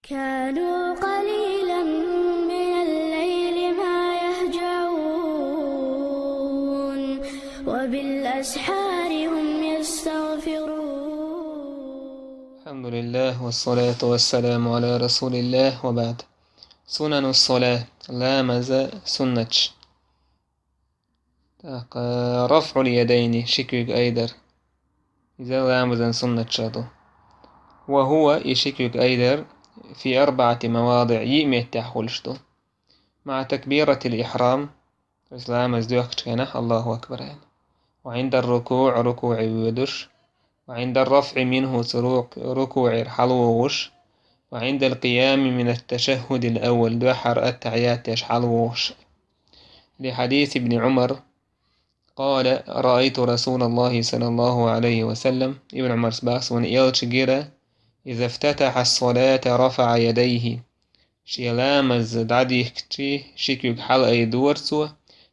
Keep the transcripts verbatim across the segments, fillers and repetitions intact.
كانوا قليلا من الليل ما يهجعون، وبالأسحار هم يستغفرون. الحمد لله، والصلاة والسلام على رسول الله، وبعد. سنن الصلاة، ламаза суннаташ. ТӀаккха رفع اليدين, ши куьг айдар. Иза ламазан суннаташ ду. وهو, и ши куьг айдар, في أربعة مواضع, йиъ меттехь хуьлуш ду. مع تكبيرة الإحرام, то есть ламаз доьхкучу хенахь, الله أكبر аьлла. وعند الركوع, рукуӀе воьдуш. وعند الرفع منه, цу ру-, рукуӀера хьалавогӀуш. وعند القيام من التشهد الأول, дуьххьара аттахьият деш хьалавогӀуш. لحديث ابن عمر قال: رأيت رسول الله صلى الله عليه وسلم, Ибн Ӏумарс боху, суна элча гира, إذا افتتح الصلاة رفع يديه, шен ламаз дӀадихкича ши куьг хьалаайдора цо,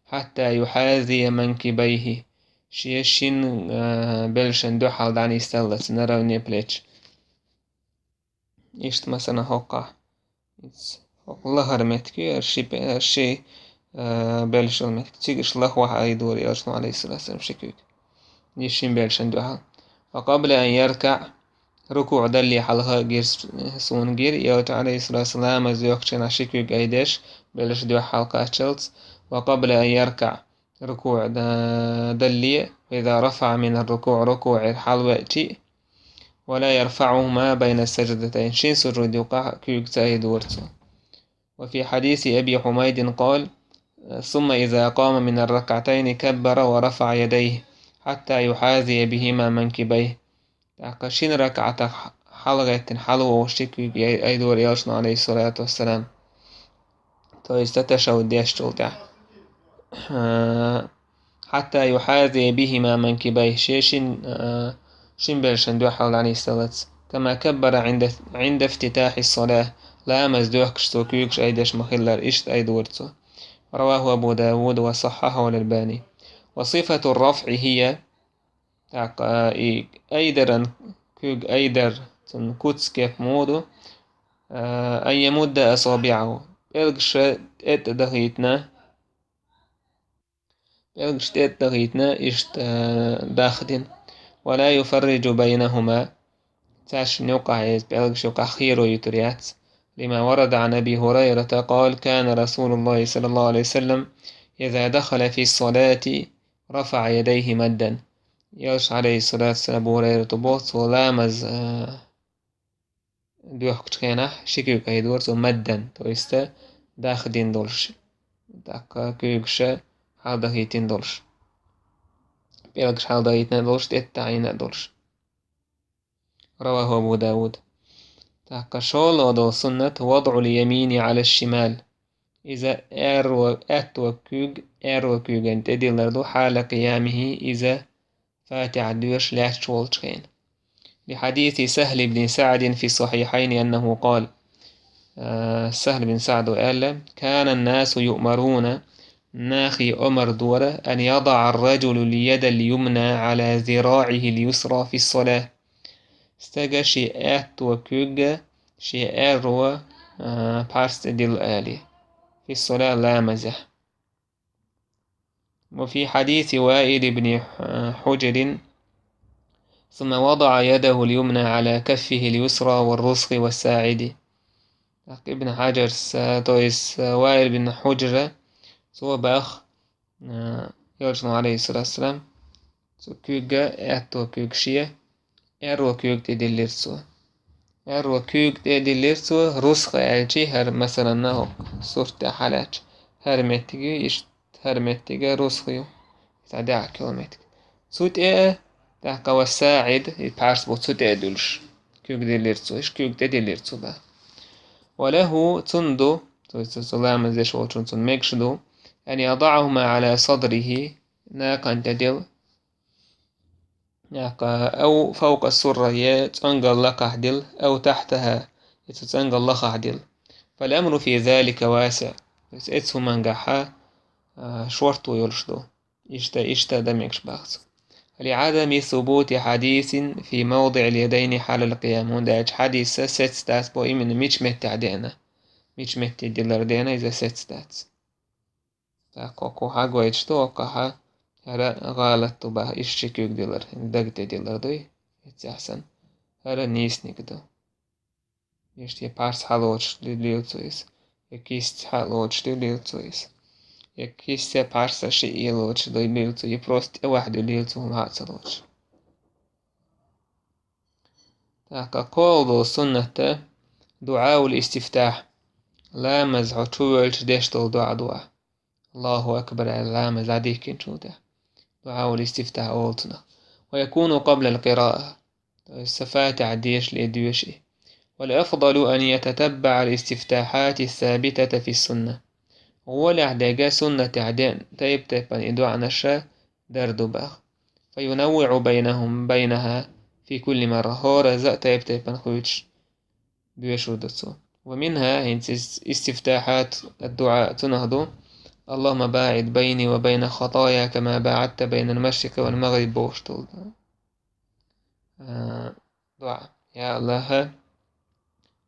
حتى يحاذي منكبيه, шен шина, а, белшан дуьхьал дӀанисдаллалц, наравне плеч. Иштта, масала, хӀокхахь. Иза хӀокху лахара меттиг ю, хӀара ши пе-, хӀара ши, а, белшал меттиг. Цига иштта лахвахь айдора элчано, عليه الصلاة والسلام, ши куьг. Иза шина белшан дуьхьал. وقبل أن يركع, рукуӀ далле хьалха гира с-, суна гира, элча, عليه الصلاة والسلام, ламаз доьхкучу хенахь ши куьг айдеш, белшаш дуьхьал кхаччалц. وقبل أن يركع, рукуӀ да-, далле, وإذا رفع من الركوع, рукуӀера хьалавеача, ولا يرفعهما بين السجدتين, шина сужуд юкъахь куьг ца айдора цо. وفي حديث أبي حميد قال: ثم إذا قام من الركعتين كبر ورفع يديه حتى يحاذي بهما منكبيه. ТӀаккха шина ракаӀатах хьалагӀеттина хьалавогӀуш ши куьг ай-, айдора элчано, عليه الصلاة والسلام. То есть ташаххуд дешчул тӀаьхьа. А, حتى يحاذي بهما منكبيه, шен шин, а, шин белшан дуьхьал дӀанисдаллалц. كما كبر عند، عند افتتاح الصلاة, ламаз доьхкуш цо куьйгаш айдеш ма-хиллара, иштта айдора цо. رواه أبو داود وصححه الألباني. وصفة الرفع هي, тӀаккха и айдаран, куьг айдар, цунна куц, кеп муха ду, а, أن يمد أصابعه, пӀелгаш тӀе а дахийтина, пӀелгаш тӀе а дахийтина, иштта, а, дахдина. ولا يفرج بينهما, цаьршинна юкъахь, иза пӀелгаш юкъахь херо юьтур яц. لما ورد عن أبي هريرة قال: كان رسول الله صلى الله عليه وسلم إذا دخل في الصلاة رفع يديه مدا. Элча, عليه الصلاة والسلام, Абу Хурайрата боху, цо ламаз, а, доьхкучу хенахь ши куьг айдора цо مدا, то есть дахдина долуш, тӀаккха куьйгаш хьаладахийтина долуш, пӀелгаш хьаладахийтина долуш, тӀе а дахийна долуш. رواه أبو داود. ТӀаккха шолгӀа долу суннат: وضع اليمين على الشمال. Иза аьрру-, аьтту куьг аьрру куьйгана тӀедиллар ду, حال قيامه, иза Фатихьа доьшуш лаьтташ волчу хенахь. لحديث سهل بن سعد في الصحيحين أنه قال: а, Сахьл бин СаӀда аьлла: كان الناس يؤمرون, нахе омар дора, أن يضع الرجل اليد اليمنى على ذراعه اليسرى في الصلاة. Стага шен аьтту куьг шен аьрру, а, пхьарс тӀе дилла али. في الصلاة, ламазехь. وفي حديث وائل بن حجر: ثم وضع يده اليمنى على كفه اليسرى والرسغ والساعد. ТӀаккха Ибн Хьаджарс, то есть Ваил бин Хьуджра, цо боху, а, Элчано, عليه الصلاة والسلام, цу куьйга, аьтту куьйга шен аьрру куьйга тӀедиллира цо. Аьрру куьйга тӀедиллира цо, русха аьлча, хӀара, масалан, нахьа сурт тӀехь хьалаьцча, хӀара меттиг, иштта хӀара меттиг русха ю, цхьа даьӀахк йолу меттиг. Цу тӀе а, тӀаккха والساعد, и пхьарс бу, цу тӀе а дуьллуш, куьйга диллира цо, иштта куьйга тӀедиллира цо боху. وله, цунна ду, то есть цу ламаз деш волчунна цунна мегаш ду, أن يضعهما على صدره, накхан тӀе дилла, тӀаккха, أو فوق السرة, я цӀонгал лакхахь дилла, أو تحتها, я цу цӀонгал лахахь дилла. فالأمر في ذلك واسع. То есть оцу хӀумангахьа, а, шорто йолуш ду. Иштта, иштта дан мегаш боху цо. لعدم ثبوت حديث في موضع اليدين حال القيام. ХӀунда аьлча хьадиса сецдац бо именно мича меттехь деана. Мича метте дилар деана, иза сецдац. ТӀаккха кху хьагойтуш ду, оккхахьа хӀара гӀалат ду баха, иштта ши куьг дилар, даг тӀе дилар дуй, эццехь санна. ХӀара нийсниг ду. Иштта я пхьарс хьалоцуш дуьллийла цо иза, я кист хьалоцуш дуьллийла цо иза, я кист я пхьарса шиъ елоцуш дуьллийла цо, я просто тӀе ваьхьа дуьллийла цо, хӀума хьа а ца лоцуш. ТӀаккха кхоалгӀа долу суннат, дуӀаул истифтахь. Ламаз хьо чу воьлча деш долу доӀа ду ахь. Аллаху акбар аьлла, ламаз дӀадихкинчул тӀаьхьа. ДуӀаул истифтахь олу цунах. Ва якуну къабла ал-къираъа. То есть, сан Фатихьа дешале доьшу и. Вал афдалу ан ятатаббаъа ал-истифтахьати ас-сабитата фи ас-сунна. ГӀолехь дерг суннатехь деана тайп-тайпана и доӀанаш дар ду баха. Фа юнаввиъу байнахум, байнаха фи кулли марра. ХӀоразза а тайп-тайпана хуьйцуш доьшур ду цо. Ва минха, хӀинца ис-, истифтахьат ад-дуӀа цунах ду: Аллахумма баъид байни ва байна хатая, кама баъадта байна ал-машрикъи вал-магъриб бохуш долу, а, дуӀа. Я Аллахь,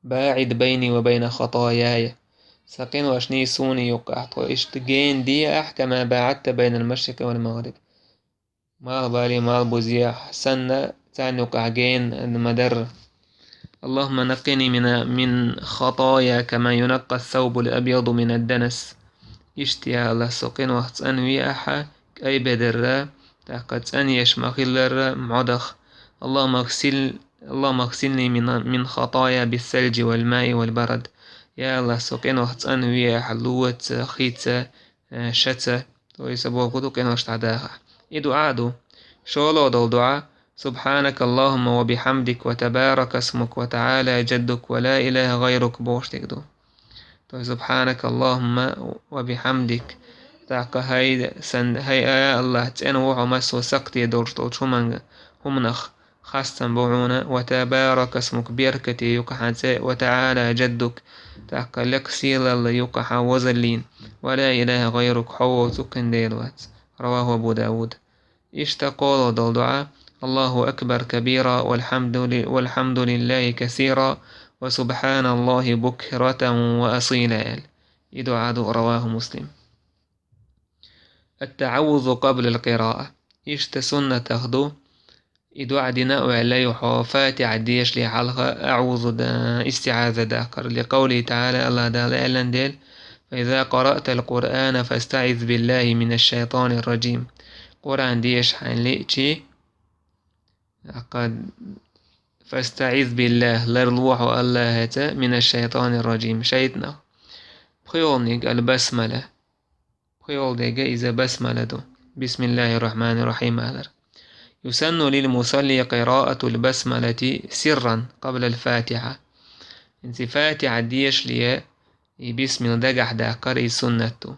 баъид байни ва байна хатаяя. Сан къиношний суний юккъахь тхо иштта гена де ахь, кама баъадта байна ал-машрикъи вал-магъриб. Малхбале, малхбузе санна, царна юккъахь гена ма-дарра. Аллахумма наккъини мина, мин хатая, кама юнаккъа ас-саубу ал-абъяду мина ад-данас. Иштта, я Аллахь, сан къинойх цӀанве ахьа кӀай бедарра, тӀаккха цӀанъеш ма-хиллара мӀодах. Аллахумма агъсил-, Аллахумма агъсилни мин, мин хатая бис-салжи вал-маи вал-барад. Я Аллахь, сан къинойх цӀанве ахьа лоца, хица, э, шаца. То есть, бохург ду къинош дӀадахахь. И дуӀа ду. ШолгӀа долу дуӀа: Субханака Аллахумма ва бихамдик, ва табарака смук, ва таала джаддук, ва ла илаха гӀайрук бохуш дерг ду. То есть, Субханака Аллахумма ва бихамдик. ТӀаккха хӀай сан, хӀай, я Аллахь, цӀена ву хьо массо а сакхте долуш долчу хӀуманга, хӀуманах. Хастам бу хьуна, ва табарака смук, беркате ю-кх хьан цӀе, ва таала джаддук, тӀаккха лекха сийлалла ю-кх хьан возаллин, ва ла илаха гӀайрук, хьо воцург кхин Дела вац. Раваху Абу Дауд. Иштта кхоалгӀа долу дуӀа: Аллаху акбар кабира, валхамду ли-, валхамдулиллахи касира, ва субханаллахи букратан ва асила аьлла. И дуӀа ду, раваху Муслим. Ат-таӀаввузу къабла ал-къираъа. Иштта суннатах ду. И дуӀа дина а ваьлла, юха Фатихьа дешале хьалха аӀузу да-, истиӀаза даккхар. Ликъавлихи таала, Аллахь Дала аьллан дела: «Фа иза къараъта ал-Къуръана фастаӀиз биллахи мина аш-шайтани ар-ражим». Къуръан деша хьайна лиъчи, аккха, фастаӀиз биллахь, ларло хьо Аллахьаца, мина аш-шайтани ар-ражим, шайтӀанах. ПхоьалгӀаниг ал-басмала. ПхоьалгӀа дерг иза басмала ду. Бисмиллахир-рахманир-рахим алар. Юсанну лил-мусалли къираатул-басмалати сирран къабла ал-Фатихьа. ХӀинца Фатихьа дешале и бисмилла дагахь даккхар, и суннат ду.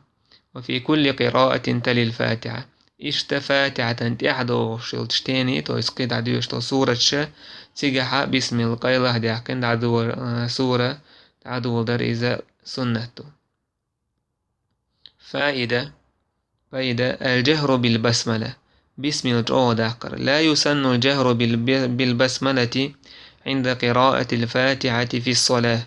Ва фи кулли къираатин талил-Фатихьа. Иштта Фатихьатан тӀехь догӀуш йолчу тени, то есть кхин дӀадоьшуш долу сураташ, цигахьа бисмилла къайлаха даьккхина дӀадо-, а, сура дӀадоладар иза суннат ду. Фаида, пайда, аль-джахру биль-басмала. Бисмилла чӀогӀа даккхар. Ла юсанну аль-джахру биль-, биль-басмалати гӀинда къираатиль фатихьати фис-салах.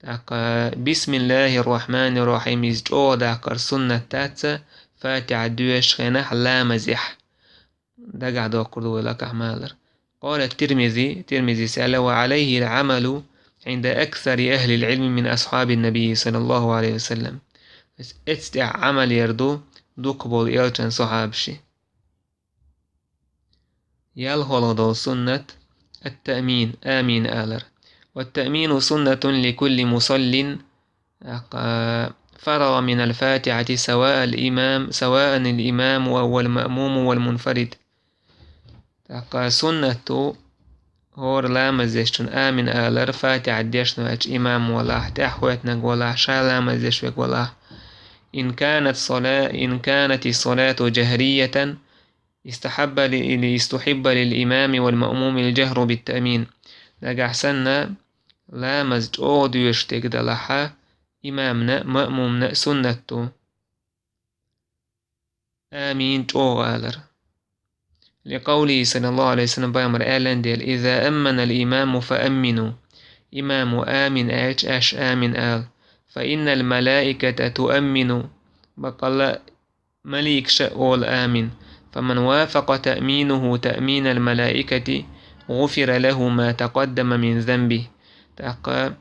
ТӀаккха бисмиллахир-рахманир-рахим иза чӀогӀа даккхар суннат дац, Фатихьа доьшучу хенахь ламазехь. Дагахь доккхур ду вай лакахь ма аллара. Къала Тирмизи, Тирмизис аьлла: «Ва Ӏалайхи ал-Ӏамалу гӀинда аксари ахӀлил-Ӏилми мин асхьабин-набий, саллаллаху Ӏалайхи ва саллам». Эцу тӀехь Ӏамал яр ду дукхахболу элчан сахьабаши. ЯлхолгӀа долу суннат ат-таъмин, амин алар. Ва ат-таъмину суннатун ли кулли мусаллин, а, фарагӀа минал фатихьати саваъ ал-имам, саваъан ал-имаму ав ал-маъмуму вал-мунфарид. ТӀаккха суннат ду хӀора ламаз дешчун амин алар, фатихьа дешна ваьлча имам валахь, тӀаьхьахӀоьттинарг валахь, ша ламаз деш верг валахь. Ин канат сала-, ин канати салату джахриятан, истахьабба ли-, или истухьибба лил имами вал маъмуми аль-джахру бит-таъмин. Нагахь санна, ламаз чӀогӀа доьшуш дерг далахьа, имамна а, маъмумна а суннат ду амин чӀогӀа алар. لقوله صلى الله عليه وسلم, пайхамара аьлла дела: إذا أمن الإمام فأمنوا. Имамо амин аьлча, аша амин ала. فإن الملائكة تؤمن. Баккъалла маликаша ола амин. فمن وافق تأمينه تأمين الملائكة غفر له ما تقدم من ذنبه. ТӀаккха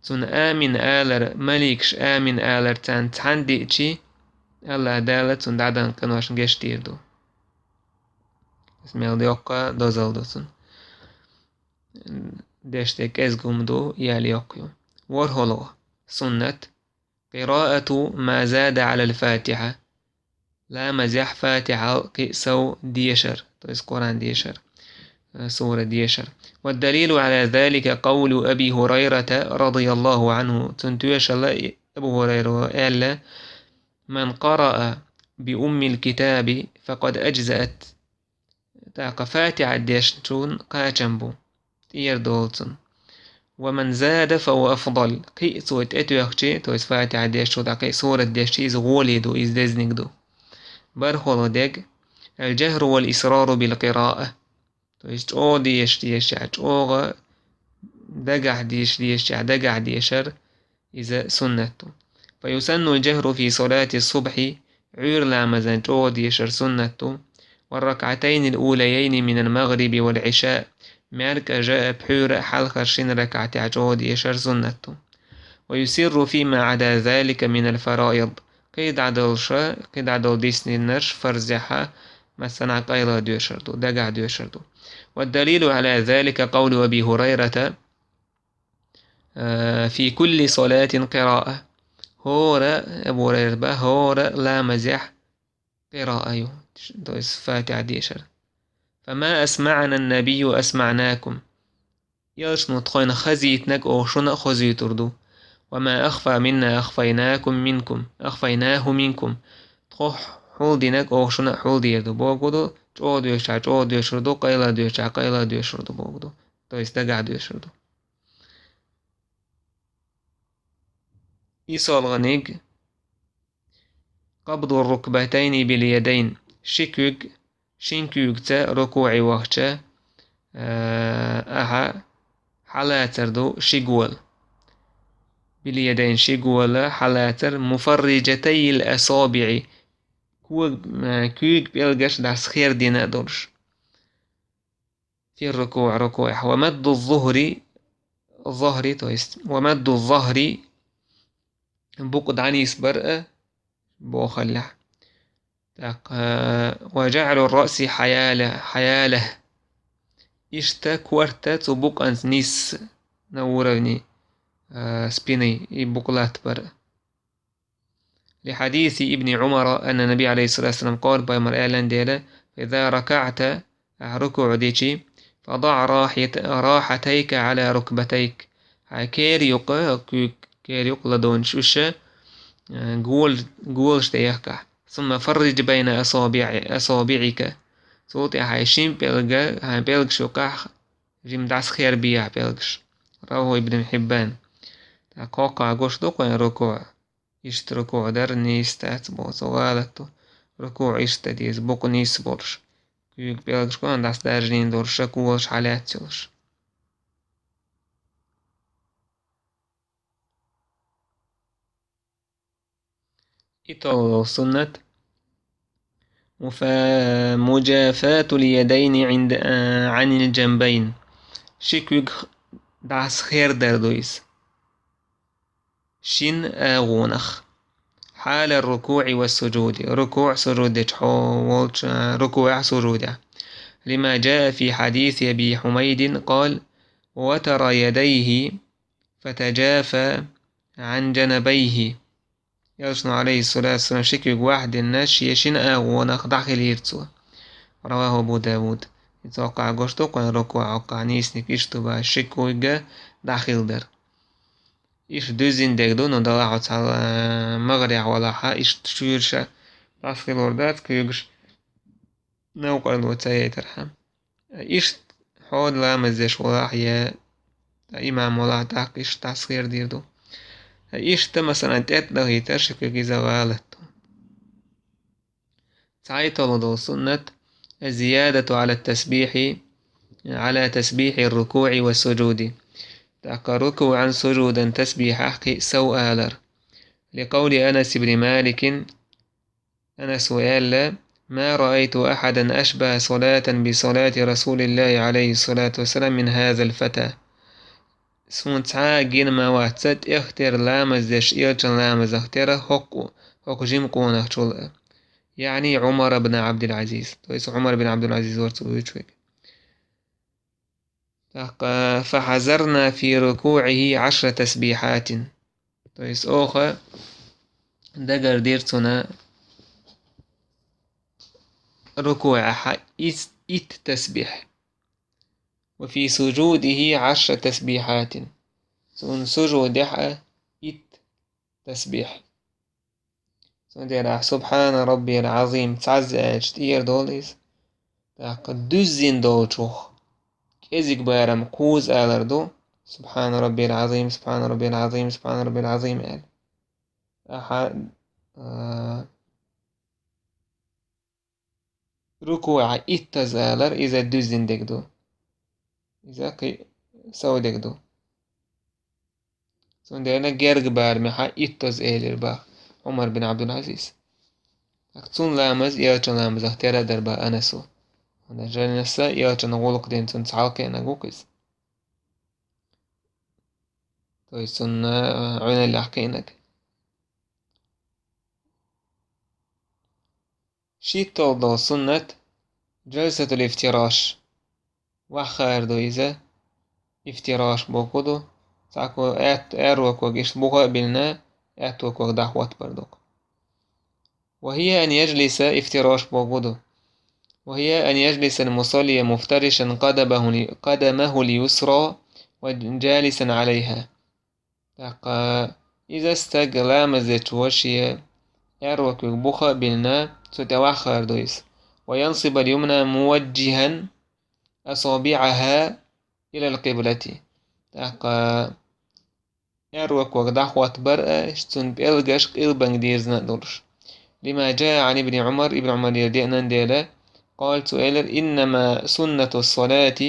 цун амин алар, маликаш амин алар царна цхьана диъча, Аллахь Дала цун дӀаденна къиношна гечдийр ду. Мел йоккха дозал ду цун. Дешде кӀезига хӀума ду, ял йоккха ю. ВорхӀалгӀа суннат. قراءة ما زاد على الفاتحة. Ламазехь Фатихьал кхин а сов дешар, то есть Къуръан дешар, э, сура дешар. والدليل على ذلك قول أبي هريرة رضي الله عنه. Цун тоьшалла Абу ХӀурайра аьлла: من قرأ بأم الكتاب فقد أجزأت. ТӀаккха Фатихьа дешначун кхачам бу, тӀера долу цун. ومن زاد فهو أفضل. Кхин а цо тӀетоьхча, то есть Фатихьа дешчул тӀаккха кхин а сурат дешча, иза гӀоле ду, иза дезаниг ду. БархӀалгӀа дерг: الجهر والإسرار بالقراءة. То есть чӀогӀа дешаш дешча, чӀогӀа дагахь дешаш дешча, дагахь дешар, иза суннат ду. فيسن الجهر في صلاة الصبح, Ӏуьйра ламазан чӀогӀа дешар суннат ду. والركعتين الأوليين من المغرب والعشاء, маьркӀажа а, пхьуьйра а хьалхара шина ракаӀатехь чӀогӀа дешар суннат ду. ويسر فيما عدا ذلك من الفرائض. КхидӀа долуша, кхидӀа долу диснарш фарзехьа, масала, къайла доьшар ду, дагахь доьшар ду. والدليل على ذلك قول أبي هريرة في كل صلاة قراءة. ХӀора, Абу ХӀурайрат боху, хӀора ламазехь къираъа ю, то есть Фатихьа дешар. فما أسمعنا النبي أسمعناكم. Элчано тхойна хазийтинарг оха шуна а хазуьйтур ду. وما أخفى منا أخفيناكم منكم, أخفيناه منكم. Тхо хьулдинарг оха шуна а хьулдийр ду. Бохург ду, чӀогӀа доьшуча чӀогӀа доьшур ду, къайла доьшуча къайла доьшур ду бохург ду. То есть дагахь доьшур ду. ИссолгӀаниг: قبض الركبتين باليدين. Ши куьг, шин куьйгаца рукуӀе вахча, э, ахьа хьалацар ду ши гола. باليدين, ши гола хьалацар. مفرجتي الأصابع. Куьг-, э, куьйга пӀелгаш дӀасахердина а долуш. في الركوع, рукуӀехь. ومد الظهر, ظهر, то есть, ومد الظهر, букъ дӀанисбар а бохаллехь. ТӀаккха, وجعل الرأس حياله, حياله. Иштта корта цу букъанца нисса, на уровне, э, спины, и букъ латтабар а. لحديث ابن عمر أن النبي عليه الصلاة والسلام قال, пайхамара аьлла дела: فإذا ركعت, ахьа рукуӀ дичи, فضع راحت-, راحتيك على ركبتيك. Хьайн кер юкъа, куьйга кер юкъа ладонаш уьш, э, гол-, голаш тӀе яхкахь. ثم فرج بين أصابع-, أصابعك. Цул тӀаьхьа хьайн шин пӀелга, хьайн пӀелгаш юкъахь жима дӀасахербехьа пӀелгаш. رواه ابن حبان. ТӀаккха кхоккхагӀа гуш ду кхуьнан рукуӀ. Иштта рукуӀ дар нийса дац боху, цо гӀалат ду. РукуӀ иштта деза, букъ нийса болуш. Куьйга пӀелгаш кхуьнан дӀасадаржийна долуш, шака волуш хьалаьцна йолуш. ИтталгӀа суннат. مفا-, مجافاة اليدين عند, عن الجنبين. Ши куьг дӀасахердар ду иза шин агӀонах. حال الركوع والسجود. РукуӀ, сужуд дечу хьо-, волчу, рукуӀехь, сужудехь. لما جاء في حديث أبي حميد قال: ووتر يديه فتجافى عن جنبيه. Элчано, عليه الصلاة والسلام, ши куьг ваьхьа дина, шен шина агӀонах дӀахилийра цо. رواه أبو داود. Иза хӀоккхахь гуш ду кхуьнан рукуӀ, хӀоккхахь нийсаниг иштта ду боху, ши куьг дӀахилар. Иштта дуьззина дерг ду, ну, далахь оцу хьала, магӀарехь валахь, иштта шуьйраша дӀасахилар дац, куьйгаш новкъарло ца яйтархьама. Иштта хьо ламаз деш валахь я имам валахь, тӀаккха иштта дӀасахердийр ду. Иштта, масалан, тӀетӀа дахийтар ши куьг, иза гӀалат ду. ЦхьайтталгӀа долу суннат. الزيادة على التسبيح، على تسبيح الركوع والسجود. ТӀаккха рукуӀан, сужудан тасбихьах кхин сов алар. لقول أنس بن مالك, Анаса аьлла: ما رأيت أحدا أشبه صلاة بصلاة رسول الله عليه الصلاة والسلام من هذا الفتى. Суна цхьа а гина ма вац тӀехтера ламаз деш Элчан ламазах тера хӀокху, хӀокху жима къонахчул а. يعني عمر بن عبد العزيز. То есть Ӏумар бин Ӏабдул-Ӏазиз вара цо вуьйцуш верг. ТӀаккха: فحضرنا في ركوعه عشر تسبيحات. То есть оха дагардира цунна рукуӀехь ит, ит тасбихь. وفي سجوده عشر تسبيحات. Цуьнан сужудехь а ит тасбихь. Цундела ахь «Субхьана раббиял Ӏазим» цхьазза аьлча, тӀера долу иза. ТӀаккха дуьззина долчух кӀезиг барам кхузза алар ду: «Субхьана раббиял Ӏазим, субхьана раббиял Ӏазим, субхьана раббиял Ӏазим», – аьлла. Ахьа, а, рукуӀехь иттаза алар, иза дуьззина дерг ду. Иза кхин сов дерг ду. Цундела герга барамехь иттаза элира боху Ӏумар бин Ӏабдул-Ӏазиз. ТӀаккха цуьнан ламаз Элчан ламазах тера а дара боху Анаса. ХӀунда аьлча Анаса Элчан гӀуллакх дина цунна цхьалкхиънарг ву-кх иза. То есть цунна, а, Ӏуьналлехь кхиънарг. ШитталгӀа долу суннат — джальсатул ифтираш. Ваха хаар ду иза. Ифтираш бохург ду, цхьа ког аьтто, аьрру ког иштта буха а биллина, аьтто ког дӀахӀоттабар ду-кх. وهي أن يجلس, ифтираш бохург ду. وهي أن يجلس المصلي مفترشا قدمه، قدمه اليسرى وجالسا عليها. ТӀаккха иза стаг ламаз дечо шен аьрру ког буха а биллина, цу тӀе ваха хаар ду иза. وينصب اليمنى موجها أصابعها إلى القبلة. ТӀаккха аьрру ког дӀахӀоттабар а, цуьнан пӀелгаш къилбанга дирзина а долуш. لما جاء عن ابن عمر, Ибн Ӏумарера деана дела, قال, цо элира: إنما سنة الصلاة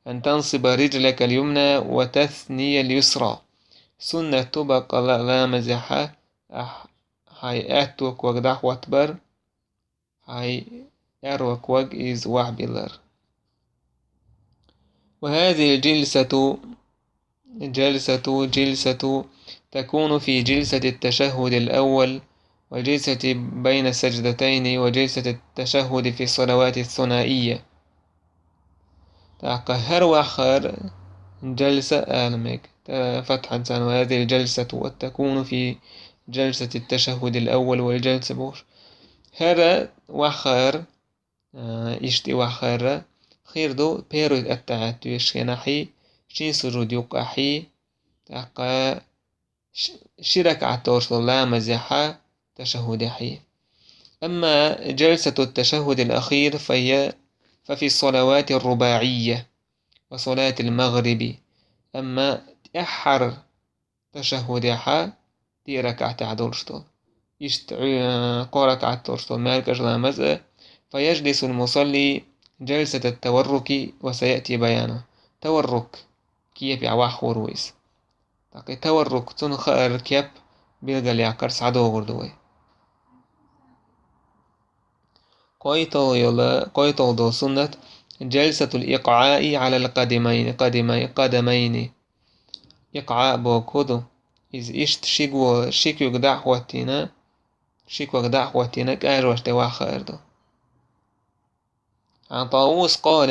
أن تنصب رجلك اليمنى وتثني اليسرى. Суннат ду баккъалла а ламазехь ахь хьайн аьтто ког дӀахӀоттабар, хьайн аьрру ког иза охьабиллар. وهذه الجلسة، جلسة، جلسة، تكون في جلسة التشهد الأول، وجلسة بين السجدتين، وجلسة التشهد في الصلوات الثنائية. ТӀаккха хӀара ваха хаар джальса ала мега. Та фатхьанца: وهذه الجلسة تكون في جلسة التشهد الأول والجلسة бохуш. ХӀара ваха хаар, а, иштта и ваха хаар хир ду первый аттахьият доьшуш хенахь, шин сужуд юккъехь, тӀаккха ш-, ши ракаӀат долуш долу ламазехь, ташаххудехь. أما جلسة التشهد الأخير فهي، ففي الصلوات الرباعية وصلاة المغرب. Амма тӀаьххьара ташаххудехь диъ ракаӀатехь долуш долу, иштта, э, кхо ракаӀат долуш долу маьркӀажа ламаз а, فيجلس المصلي جلسة التورك وسيأتي بيانه. Таваррук кепехь ваха хуур ву иза. ТӀаккха и таваррук, цунах хаар кеп билгалъяккхар схьадогӀур ду вай. КхойтталгӀа йола, кхойтталгӀа долу суннат — جلسة الإيقاع على القدمين، قدمي-، قدمين. Икъаъ бохург хӀун ду? Иза иштта ши го, ши куьг дӀа а хӀоттийна, ши куьг дӀа а хӀоттийна, кӀажош тӀе ваха хаар ду. عن طاووس قال,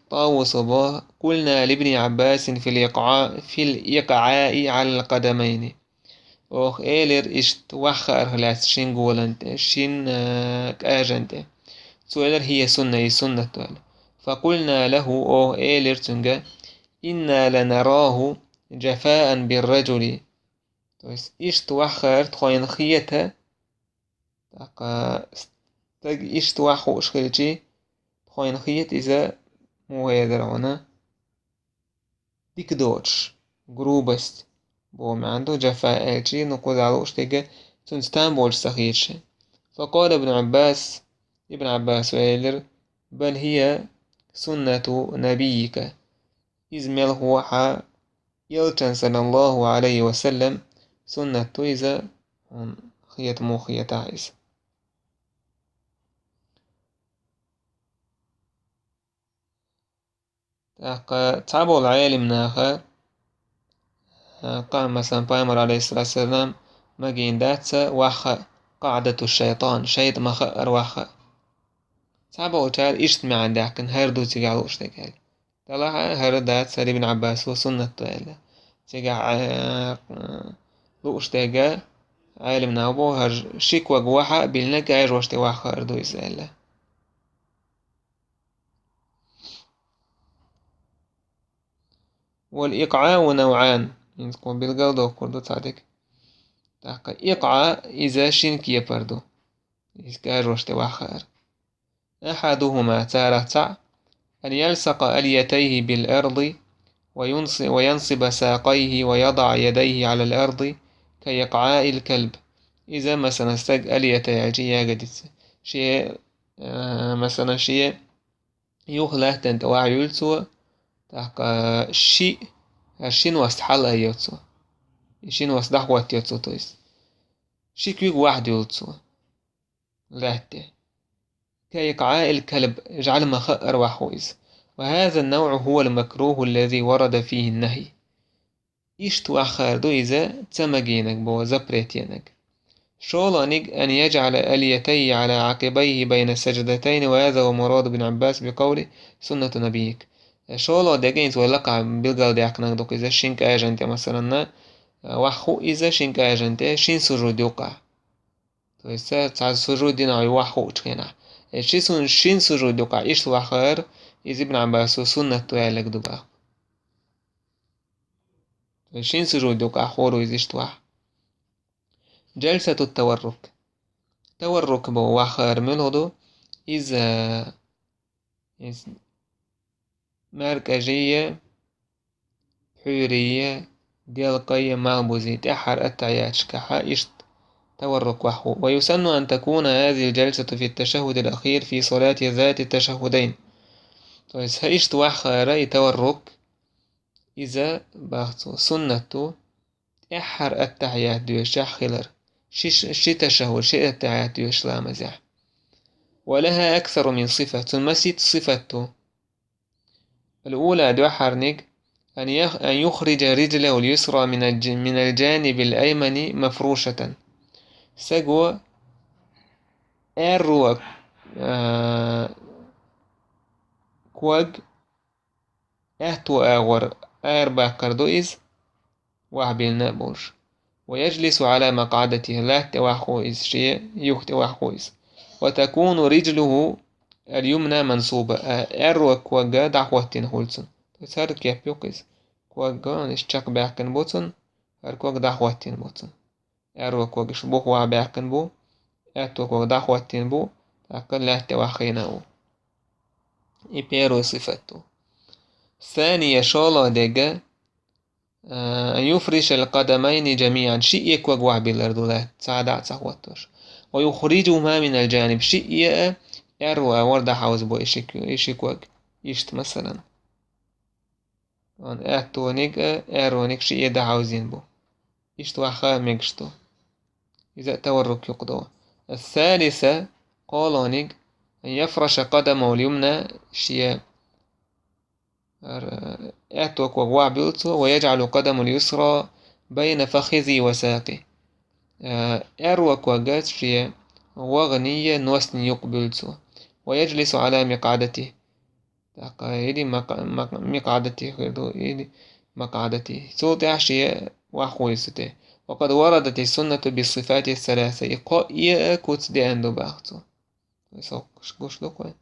ТӀавуса боху: قلنا لابن عباس في الإيقاع، في الإيقاع على القدمين. Оха элира иштта ваха хаарх лаьцна шин голан тӀе, шин, а, кӀажан тӀе. Цо элира: هي سنة, и суннат ду аьлла. فقلنا له, оха элира цуьнга: إنا لنراه جفاء بالرجل. То есть иштта ваха хаар тхойна хета, тӀаккха стаг иштта ваха хууш хилча, тхойна хета иза муха хетара хьуна, дика доцуш, грубость боху маьӀна ду, джафа аьлча, ну, кхузахь лууш дерг цуьнца там боцуш ца хеташ. فقال ابن عباس, Ибн Ӏаббаса элира: بل هي سنة نبيك. Иза мел хьо хьа элчан, саллаллаху алейхи ва саллам, суннат ду иза, хьуна хетамо хетахь иза. ТӀаккха цхьаболу Ӏелам наха, а, кхаъ, масалан, пайхамар, алейхиссалату вассалам, магийна дац ваха а, къаӀдату шайтан, шайтӀа ма хаара ваха а. Цхьаболчара иштта маьӀна даьккхина, хӀара ду цигахь лууш дерг аьлла. Делахь а хӀара дац, хӀара Ибн Ӏаббасо суннат ду аьлла. Цигахь, а, лууш дерг Ӏелам наха боху, хӀара ши ког ваха а биллинарг, кӀажош тӀе ваха хӀара ду иза аьлла. والإقعاء نوعان. ХӀинца кхо билгал доккхур ду цхьа дика. ТӀаккха икъаъ иза шина кепара ду. Иза кӀажош тӀе ваха хаар. أحدهما, царах цхьаъ, أن يلصق أليتيه بالأرض وينص-، وينصب ساقيه ويضع يديه على الأرض كإقعاء الكلب. Иза, масалан, стаг алията яьлча ягодица. Шен, а, масалан, шен юха лаьттан тӀе ваха юьллу цо, тӀаккха шиъ, а, ши ност хьалаайо цо. И ши ност дӀахӀоттайо цо, то есть. Ши куьг ваха дуьллу цо лаьтта тӀе. كإقعاء الكلب, жӀаьла ма хаара ваха ву иза. وهذا النوع هو المكروه الذي ورد فيه النهي. Иштта ваха хаар ду иза ца магийнарг, боху, запрет енарг. ШолгӀаниг: أن يجعل أليتيه على عقبيه بين السجدتين، وهذا هو مراد ابن عباس بقوله سنة نبيك. ШолгӀа дерг, хӀинца вай лакхахь билгал даьккхинарг ду-кх иза, шин кӀажан тӀе, масалан, ваха хуу иза шин кӀажан тӀе, шин сужуд юкъахь. То есть цхьа сужуд дина ваха хуучу хенахь. Э, ши сун-, шин сужуд юкъахь иштта ваха хаар, иза Ибн Ӏаббасо суннат ду аьлларг ду боху. То есть шин сужуд юкъахь хуур ву иза иштта ваха. جلسة التورك. Таваррук боху ваха хаар муьлха ду? Иза, иза маьркӀажий, пхьуьйрий, делкъий, малбузий, тӀаьххьара аттахьияташкахь иштта таваррук ваха хуу. ويسن أن تكون هذه الجلسة في التشهد الأخير في صلاة ذات التشهدين. То есть хӀара иштта ваха хаар и таваррук, иза, боху цо, суннат ду, тӀаьххьара аттахьият доьшучохь хилар. Ши, ши ташаххуд, ши аттахьият доьшу ламазехь. ولها أكثر من صفة. Цуьнан масийтта сифат ду. الأولى, дуьххьарниг: أن يخ-، أن يخرج رجله اليسرى من الج-، من الجانب الأيمن مفروشة. Стага аьрру, а, ког аьтту агӀор арабаккхар ду иза, ваха биллина а болуш. ويجلس على مقعدته, лаьтта тӀе ваха хуу иза, шен юха тӀе ваха хуу иза. وتكون رجله اليمنى منصوبة, а, аьрру ког дӀахӀоттийна хуьлу цуьнан. То есть хӀара кеп ю-кх иза. Ког, иштта чекхбаьккхина бу цуьнан, хӀара ког дӀахӀоттийна бу цуьнан. Аьрру ког иштта буха ваха баьккхина бу, аьтту ког дӀахӀоттийна бу, тӀаккха лаьтта тӀе ваха хиъна а ву. И первый сифат ду. الثانية, шолгӀа дерг, а, أن يفرش القدمين جميعا, шиъ а ког ваха биллар ду лаьтта, цхьа а дӀа а ца хӀоттош. ويخرجهما من الجانب, шиъ а аьрру агӀор дӀахьовзабо и ши ку-, и ши ког. Иштта, масалан. Ван аьттониг а, аьрруниг шиъ а дӀахьовзийна бу. Иштта ваха мегаш ду. Иза а таваррук юкъа ду. الثالثة, кхоалгӀаниг: أن يفرش قدمه اليمنى, шен ар-, аьтту ког ваха буьллу цо, ويجعل قدمه اليسرى بين فخذه وساقه. А, аьрру ког шен вагӀаний, ностний юкъа буьллу цо. ويجلس على مقعدته. ТӀаккха или мака-, мака-, микъадати хир ду, или макъадати. Цул тӀаьхьа шен ваха хуу иза тӀе. وقد وردت السنة بالصفات الثلاثة. И кхоъ а куц деана ду боху цо. Вай сов гуш ду-кх вай.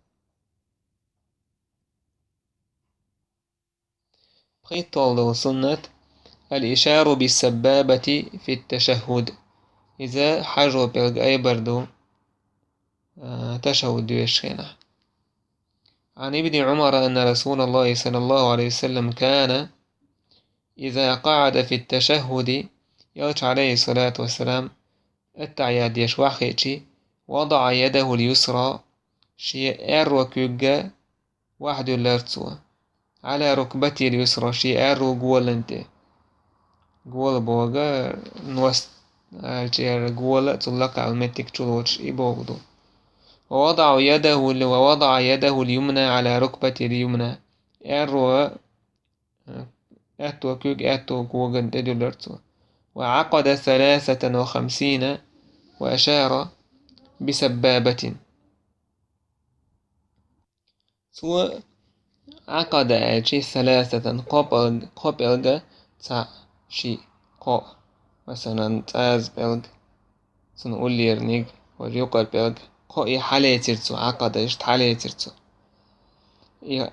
ПхийтталгӀа долу суннат: الإشارة بالسبابة في التشهد. Иза хьажо пӀелг айбар ду, а, ташаххуд доьшучу хенахь. عن ابن عمر أن رسول الله صلى الله عليه وسلم كان إذا قعد في التشهد, элча, алейхиссалату вассалам, аттахьият деш ваха хиъчи, وضع يده اليسرى, шен аьрру куьйгга вахьа дуьллура цо. على ركبته اليسرى, шен аьрру голан тӀе. Гола боху нос аьлча, гола цул лакхахь йолу меттиг чулоцуш и бохург ду. ووضع يده، ووضع يده اليمنى على ركبته اليمنى. Аьрру, аьтту куьйга аьтту коган тӀе дуьллура цо. وعقد ثلاثة وخمسين وأشار بسبابة. Цо عقد аьлча, ثلاثة, кхо пӀелг-, кхо пӀелга цхьаъ, шиъ, кхоъ. Масалан, цӀаза пӀелг, цуьнан уллерниг, хӀора юккъера пӀелг, кхоъ и хьалецира цо, عقد, иштта хьалецира цо. И,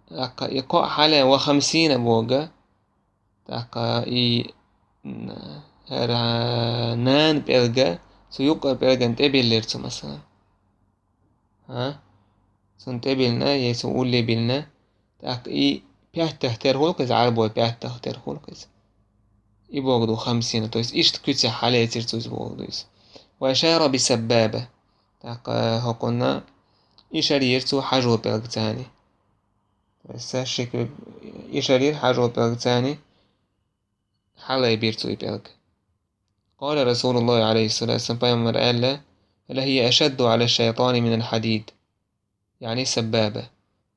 тӀаккха и кхоъ хьале, وخمسين боху, тӀаккха и, н-, хӀара нана пӀелга цу юккъера пӀелгана тӀебиллира цо, масалан. ХӀа? Цунна тӀебиллина, я цунна улле биллина. ТӀаккха и пяттах тера хуьлу-кх иза, Ӏарбой пяттах тера хуьлу-кх иза. И бохург ду خمسين, то есть иштта куьцехь хьалецира цо иза бохург ду иза. وأشار بسبابة. ТӀаккха хӀокхунна ишар йира цо хьажо пӀелгаца. То есть ши куьг ишар йира хьажо пӀелгаца, хьалайбира цо и пӀелг. قال رسول الله عليه الصلاة والسلام, пайхамара аьлла: لهي أشد على الشيطان من الحديد. يعني السبابة.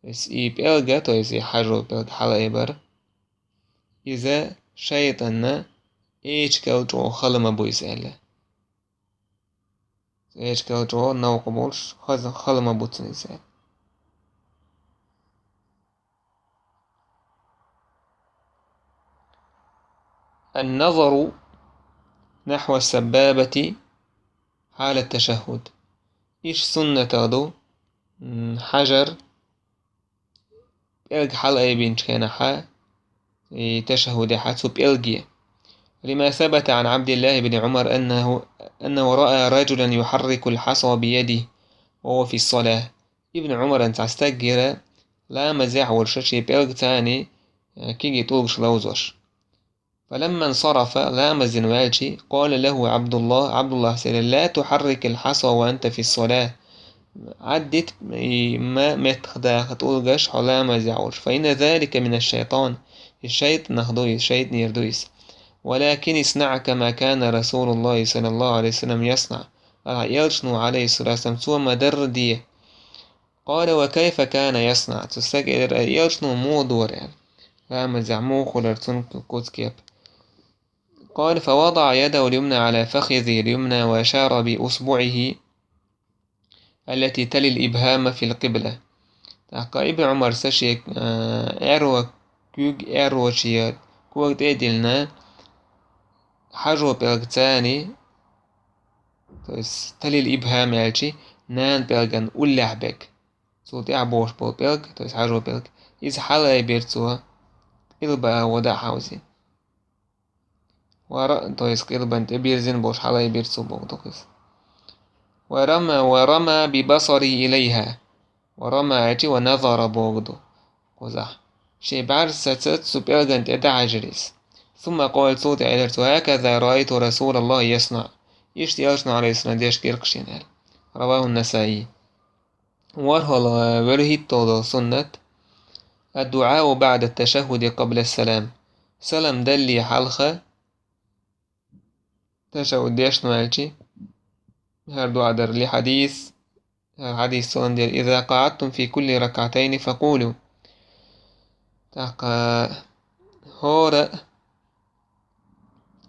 То есть и пӀелга, то есть и хьажо пӀелг хьалаайбар, иза шайтӀанна эчигал чӀогӀа хала ма бу иза аьлла. Эчигал чӀогӀа новкъа болуш, хаза хала ма бу цунна иза аьлла. النظر نحو السبابة حال التشهد. Иштта суннатах ду, м, хьажар пӀелг хьалаайбинчу хенахьа, и ташаххудехьа цу пӀелге. لما ثبت عن عبد الله بن عمر أنه، أنه رأى رجلا يحرك الحصى بيده وهو في الصلاة. Ибн Ӏумаран цхьа стаг гира, ламазехь волуш шен пӀелгаца, э, кегий тӀулгаш ловзош. فلما انصرف, ламаз дина ваьлча, قال له عبد الله, Ӏабдуллас элира: لا تحرك الحصى وأنت في الصلاة. Ӏаддита и ма меттахдаха тӀулгаш хьо ламазехь волуш. فإن ذلك من الشيطان. И шайтӀанах ду иза, шайтӀанера ду иза. ولكن اصنع كما كان رسول الله صلى الله عليه وسلم يصنع. Ахьа элчано, عليه الصلاة والسلام, цо ма-дарра де. قال: وكيف كان يصنع؟ Цу стага элира: элчано муха дора аьлла. Ламазехь муха хуьлура цуьнан куц-кеп? قال: فوضع يده اليمنى على فخذه اليمنى وأشار بإصبعه التي تلي الإبهام في القبلة. ТӀаккха Ибн Ӏумарс шен, а, аьрру куьг аьрру шен кога тӀе а диллина, хьажо пӀелгаца, то есть تلي الإبهام аьлча, нана пӀелган уллехь берг. Цул тӀаьхьа богӀуш болу пӀелг, то есть хьажо пӀелг, иза хьалаайбира цо, къилба агӀор дӀа а хьовзийна. Ва ра-, то есть къилбан тӀе бирзина болуш хьалаайбира цо бохург ду иза. ورمى، ورمى ببصره إليها. ورمى аьлча ونظر бохург ду кхузахь. Шен бӀаьрса саца цу пӀелгана тӀе дӀахьаьжира иза. ثم قال, цул тӀаьхьа элира цо: هكذا رأيت رسول الله يصنع. Иштта элчано, عليه السلام, деш гира-кх шена аьлла. رواه النسائي. ВорхӀалгӀа, вуьрхӀитталгӀа долу суннат: الدعاء بعد التشهد قبل السلام. Салам далале хьалха ташаххуд дешна ваьлча, хӀара дуӀа дар. لحديث, хӀара хьадис цунна дера: إذا قعدتم في كل ركعتين فقولوا. ТӀаккха хӀора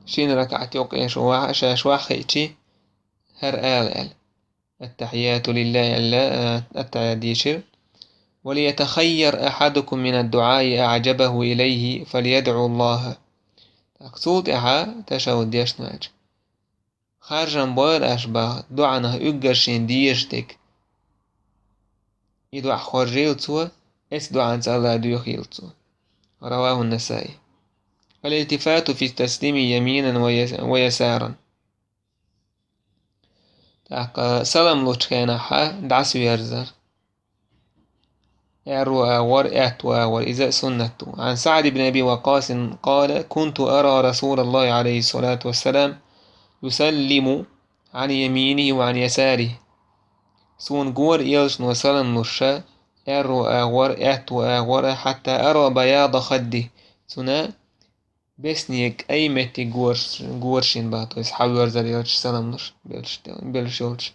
шина ракаӀат юккъе шу ваха-, шаьш ваха хиъча, хӀара ала аьлла. التحيات لله аьлла, а, аттахьият дийшира. وليتخير أحدكم من الدعاء أعجبه إليه فليدع الله. ТӀаккха цул тӀаьхьа ташаххуд дешна ваьлча, харжам бойла аша боху, доӀанах уггар шена дезаш дерг. И доӀа хоржийла цо, эцу доӀанца АллахӀ доьхийла цо. رواه النسائي. الالتفات في التسليم يمينا ويس-، ويسارا. ТӀаккха салам лучу хенахьа дӀасаверзар. Аьрру агӀор, аьтту агӀор, иза а суннат ду. عن سعد بن أبي وقاص قال: كنت أرى رسول الله عليه الصلاة والسلام يسلم عن يمينه وعن يساره. Цунна гора элчано салам луш, аьрру агӀор, аьтту агӀор, حتى أرى بياض خده, цунна бесне кӀай меттиг горш-, горшийна бах, то есть хьавоьрзар элча салам луш, белш, белш йолча.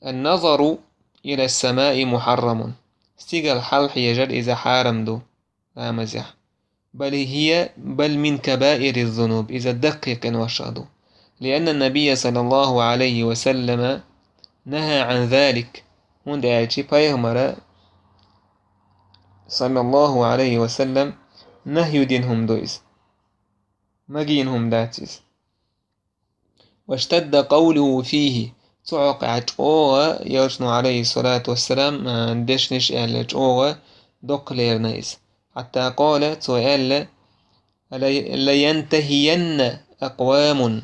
النظر إلى السماء محرم. Стигала хьалхьежар иза хьарам ду ламазехь. بل هي، بل من كبائر الذنوب, иза даккхий къиношах ду. لأن النبي صلى الله عليه وسلم نهى عن ذلك. ХӀунда аьлча пайхамара, صلى الله عليه وسلم, нахью дина хӀума ду иза. Магийна хӀума дац иза. واشتد قوله فيه. Цу хьокъехь чӀогӀа элчано, عليه الصلاة والسلام, а, дешнаш аьлла, чӀогӀа доккха лерина иза. حتى قال, цо аьлла: لي-، لينتهين أقوام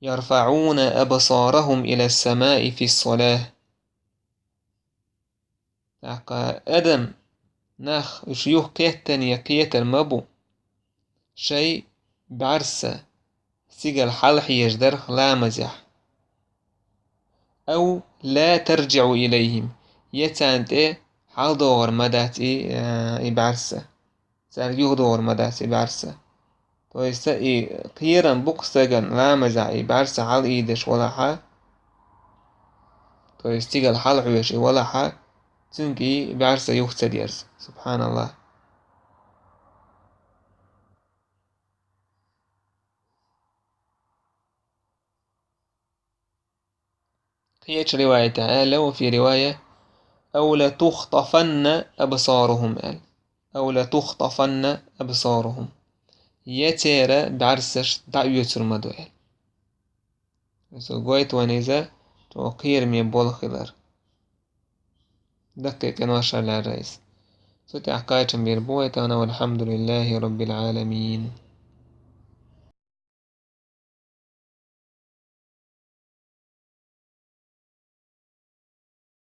يرفعون أبصارهم إلى السماء في الصلاة. ТӀаккха адам, нах, уьш юха кхетта а кхетар ма бу, шайн бӀаьрса стигала хьалхьежа дарх ламазехь. أو لا ترجع إليهم, я царна тӀе хьалдогӀур ма дац и, а, и бӀаьрса. Цаьрга юхадогӀур ма дац и бӀаьрса. То есть и кхерам бу-кх стагана ламазехь и бӀаьрса хьалаийдеш валахь, то есть стигала хьалхьоьжуш и валахь, цуьнга и бӀаьрса юха ца дерза. СубхьаналлахӀ. Кхечу риваятехь аьлла: وفي رواية: أو لتخطفن أبصارهم, аьлла. أو لتخطفن أبصارهم. Я церан бӀаьрсаш дӀаоьцур ма ду, аьлла. Со гойту вайна иза чӀогӀа кхераме болх хилар. Даккхий къиношах лаьрра иза. Цу тӀехь кхачам бийр бу вай тахана. والحمد لله رب العالمين.